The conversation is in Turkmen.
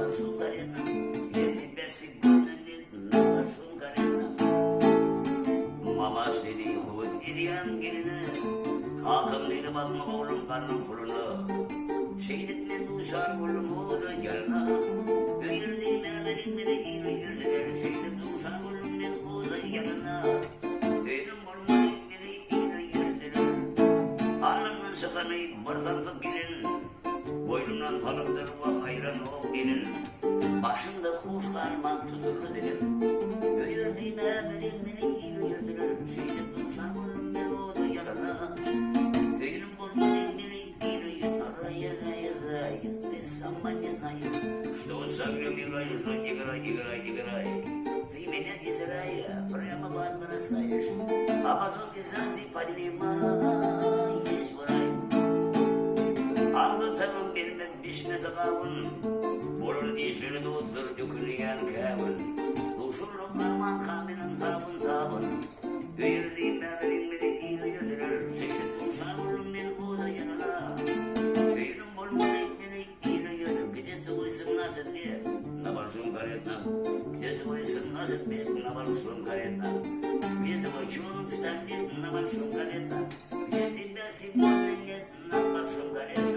большом каретном, Где тебя сегодня нет на большом каретном. Mamaş diýdi, höwes edýän geline, Kakam diýdi, bakma oglum garnyň puluna. Şeýdip men duşar boldum o-da ýalyna. Öýerdi mämeliň meni il öýerdiler, Şeýdip duşar boldum men o-da ýalyna. Söýdüm bolmady meni il öýerdiler. Alnymdan çykany bir samsyk gelin, Boýnumdan salypdyr wah aýran o gelin. Başymda huş galman tutuldy dilim. Öýerdi mämeliň meni il öýerdiler, Şeýdip duşar boldum men o-da ýalyna. Söýdüm bolmady meni Ты сама не знаешь, что за играй, что играй, играй, играй. Ты меня из рая прямо в ад бросаешь, а потом из ады поднимаешь в рай. Aldatamam bermez bişmez gawun, Bolan işleri dostlar dökülýän käwün. Duşurlyk armanka meniň sabyn-sabyn, Öýerdi mämeliň meni il öýerdiler, Şeýdip duşar boldum men oda ýalyna. Söýenim bolmady meni il öýerdi, Gde твой 17 лет на большом каретном, Где твой 17 лет на большом каретном, Где твой черный пистолет на большом каретном, Где тебя сегодня нет на большом каретном.